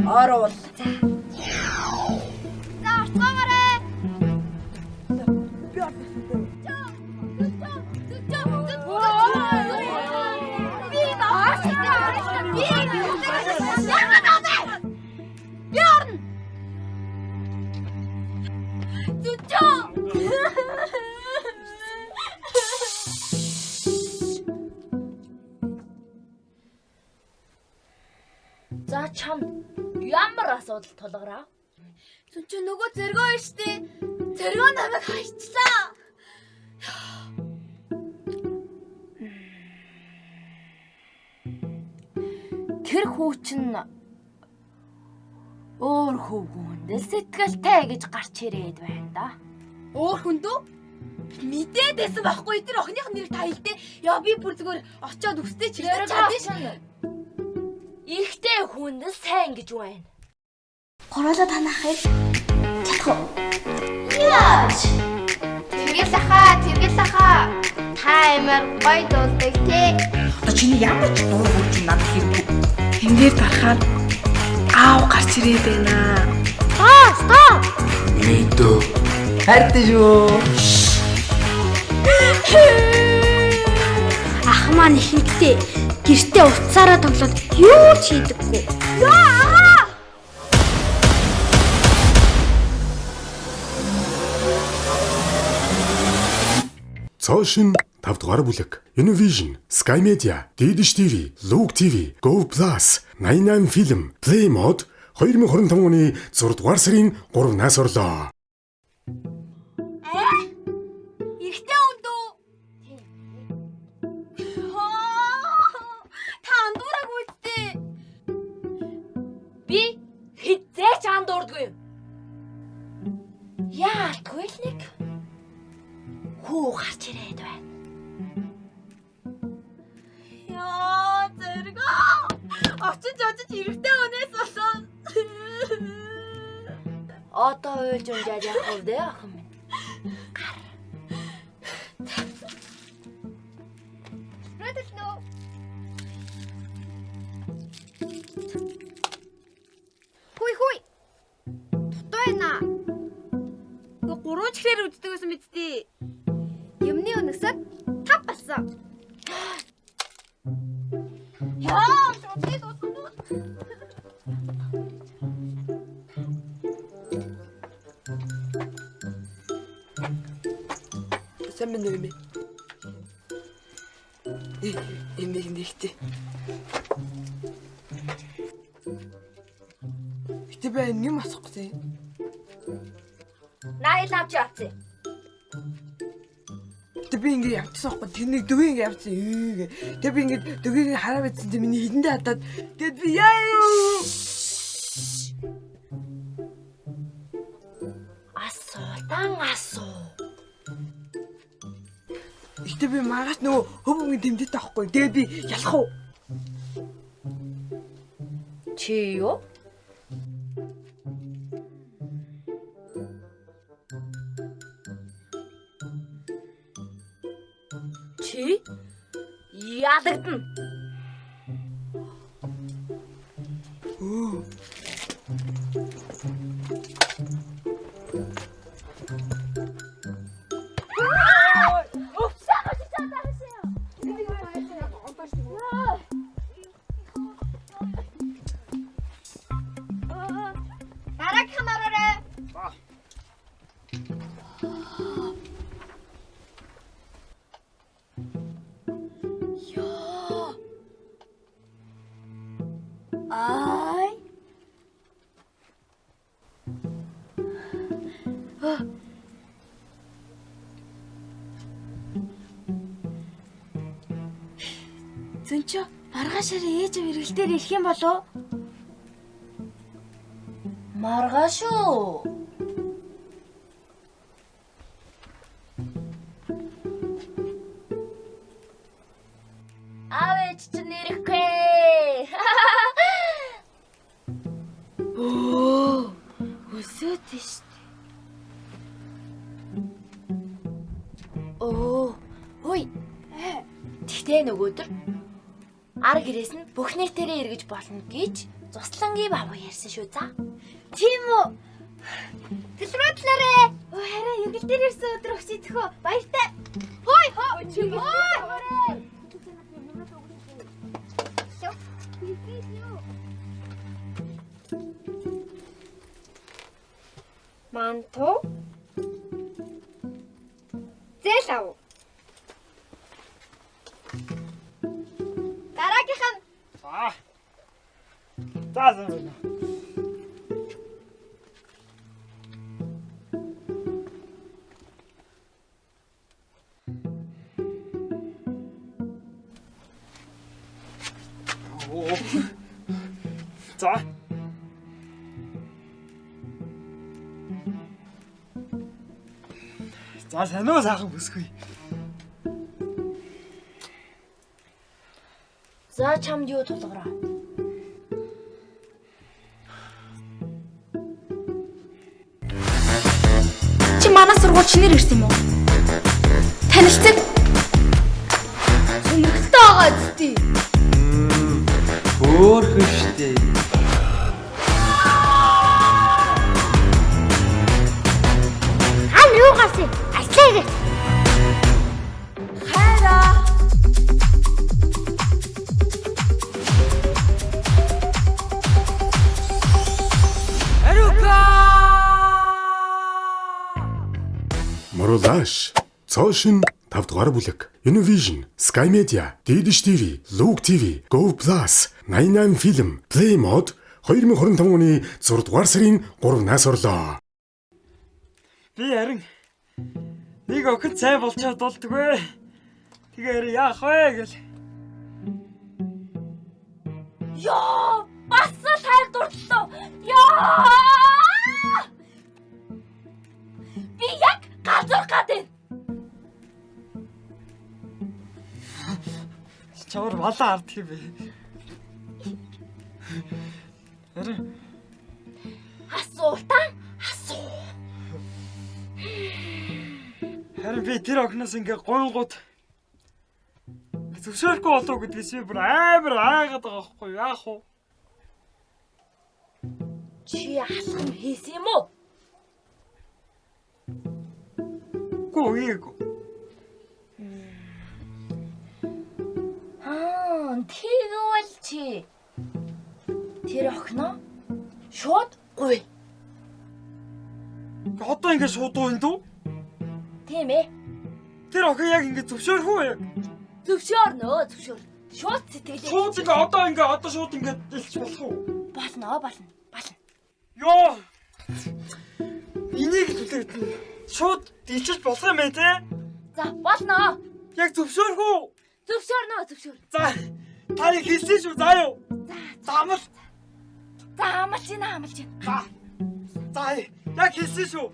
Оруул. За орцгоогоорой. Би Би орно. Зүчөө. За чам ямар асуудал тулгараа? Зүчөө нөгөө зөргөө байна штэ. Зөргөө намайг хайчлаа. Тэр хүү чинь өөр хөвгүүнд л сэтгэлтэй гэж гарч ирээд байна да. Өөр хүн дүү? Мэдээд байсан байхгүй тэр охиных нэр та хэлдэ. Яа би бүр зүгээр очиод өстэй ч ирсэн чадсан чинь эрэгтэй хүнд л сайн гэж байна. Гуруула танахыг чадах уу? Яаж? Тэргэл ахаа, тэргэл ахаа. Та амар гоё дуулдаг тий. Одоо чиний ямар ч дуу хурж надад хэрэггүй. Энд дээр дарахаар аав гарч ирээд байна. Аа, стоп. Мэдөө. Хайртай шүү. Ах маань ихэнхдээ гэртээ утсаараа тоглоод юу ч хийдэггүй. Яа, агаа. Цоошин 5 дугаар бүлэг. Univision, Sky Media, Didish TV, Look TV, Go Plus, 89 Film, Play Mode 2025 оны 6 дугаар сарын 3-наас орлоо. Эрэгтэй хүн дүү? Та андуураагүй үсттэй. Би хизээч андуурдгүй юм. Яалтгүй л нэг хүү гарч ирээд байна. Яа, зэрэгөө. Очиж очиж эрэгтэй хүнээс болсон. Одоо уйлж унжаад явах вэ охин минь? Рөдөл нөө. Хүй хүй. Дутуу байна. Гурван чихрээр үздэг байсан мэт дээ. Юмны өнөсөд тав болсон. Яа, шүдний дутуу. Сайн байна уу эмээ? Эмээг нэгтээ. Гэтэ би юм асуух гэсэн. Найл авч явцъя. Гэтэ би ингэ явчихсан байхгүй. Тэр нэг дөвөө ингэ явчихсан. Ээ гэ. Тэгээ би ингэ дөвгийг хараа мэдсэн чинь миний хидэндээ хатаад тэгэд би яа. Асуултан асуу. Гэтэ би маргааш нөгөө хөв өнгийн тэмдэгтэй байхгүй. Тэгээд би ялах уу? Чи юу? Чи ядагдана. Өө. Дараагийнх нь ороорой. Ай. Зөнчөө маргаашаар ээж ав эргэлтээр ирэх юм болов? Маргааш уу? Аав ээж чинь ирэхгүй. Өө, өсөөд штэ. Оо, хөөе. Тэгтээ нөгөөдөр Ар гэрээс нь бүх нийтээрээ эргэж болно гэж Зуслангийн бабуу ярьсан шүү за. Тийм үү? Төлрөөдлөөрэй. Өө хараа эргэл дээр ирсэн өдөр өгч идэх үү? Баяртай. Хой. Хой. Манту. Зээл ав. Дараагийнх нь За. За сайн байна. Оо. За. За сайн уу сайхан бүсгүй. За чамд юу тулгараа? Чи манай сургууль чинээр ирсэн юм уу? Танилцсан. сонирхолтой байгаа зү. Хөөхөн штэ. Ам юу гарсан? Ажлаа гэж. Хайраа. Арука! Моруулаш. Цоошин 5 дугаар бүлэг. Univision, Sky Media, Ddish TV, Look TV, Go Plus, 88 Film, Play Mode 2025 оны 6 дугаар сарын 3-наас орлоо. Би харин нэг охин цай болчиход болдгоо. Тэгээ харин яах вэ гэл. Йоо, бас л хайр дурлалаа. Йоо! Би яг газар гадна. Чамар балаа ардх юм бэ. Харин Асуултаа асуу. харин би тэр охиноос ингээ гойнгууд зөвшөөрөхгүй болов гэдгээс би бүр амар айгаад байгаа байхгүй юу? Яах вэ? Чи алхам хийсэн юм уу? Үгүй ийгүү. Аа, тэгвэл чи тэр охиноо шууд гуй. Одоо ингээ шууд уу энэ дүү? Тийм ээ. Тэр охин яг ингээ зөвшөөрөх үү яг? Зөвшөөрнө, зөвшөөр. Шууд сэтгэлээ. Шууд ингээ одоо ингээ одоо шууд ингээ илч болох уу? Болно, болно. Болно. Йоо. Энийг л хүлээгээд байна. Шууд илчиж болох юм ээ те? За, болно. Яг зөвшөөрөх үү? Зөвшөөрнө, зөвшөөр. За та яг хэлсэн шүү заа юу? За амал. За, амалж гинэ, амалж гинэ. За. За яг хэлсэн шүү.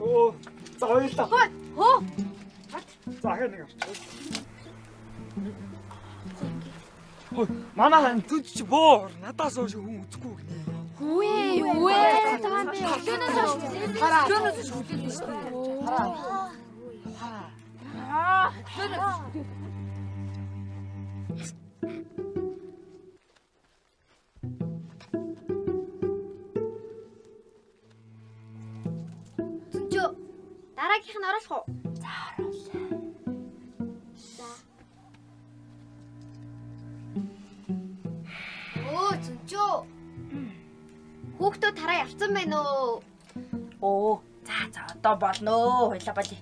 Өө. За баярлалаа. Хөө. За ахаа нэг авчих. Хой, манай хан түж чи боор надаас хойш хүн үзэхгүй гинэ. Үгүй, үгүй. Өглөөнөөс хойш хүлээлээ. Өглөөнөөс хойш хүлээлээ шүү дээ. Аа, өглөөнөөс хойш хүлээлээ. Зүнчөө. Дараагийнх нь оруулах уу? За, оруул. За. Өө зүнчөө. Хүүхдүүд тараа явцсан байна уу? Оо, за за одоо болно. Хоёлаа болъё.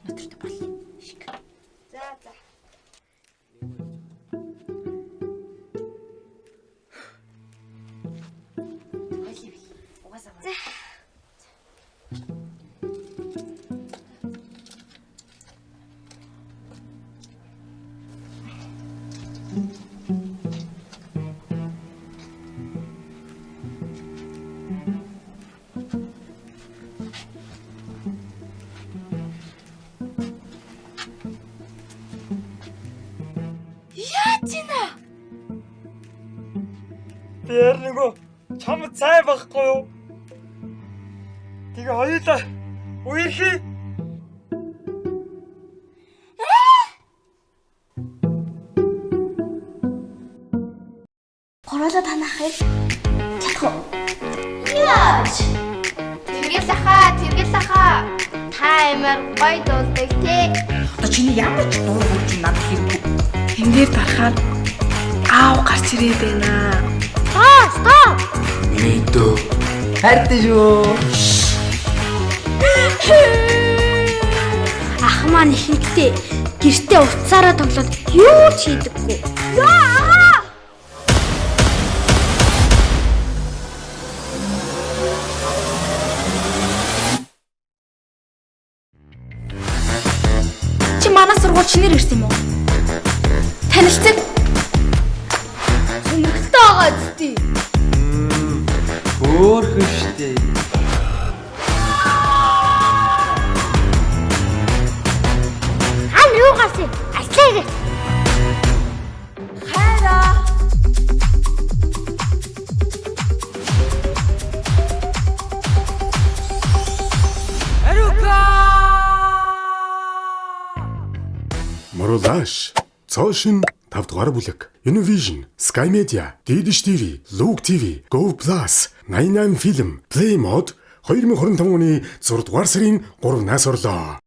Өдөртөө болъё. Шиг. За за. Болъё. Угаасаа. За. Яаж ийна? Би яар нөгөө чам цай байхгүй юу? Тэгээ хоёулаа үерхий. Гуруула танахыг чадах уу? Яаж? Тэргэл ахаа, тэргэл ахаа. Та амар гоё дуулдаг те. Одоо чиний ямар ч дуу хөгжим чинь надад хэрэггүй. Энд дээр дарахаар аав гарч ирээд байна. Стоп, стоп. Миний дөө. Хайртай шүү. Ах маань ихэнхдээ гэртээ утсаараа тоглоод юу ч хийдэггүй. Яа, агаа. Чи манай сургууль шинээр ирсэн юм уу? Танилцаг. Сонирхолтой байгаа зү. Хөөхөн штэ. Хан юу гарсан? Ажлаа гээ. Моролаш. Цоошин 5 дугаар бүлэг. Univision, Sky Media, Didish TV, Look TV, Go Plus, 89 Film, Play Mode 2025 оны 6 дугаар сарын 3-наас орлоо.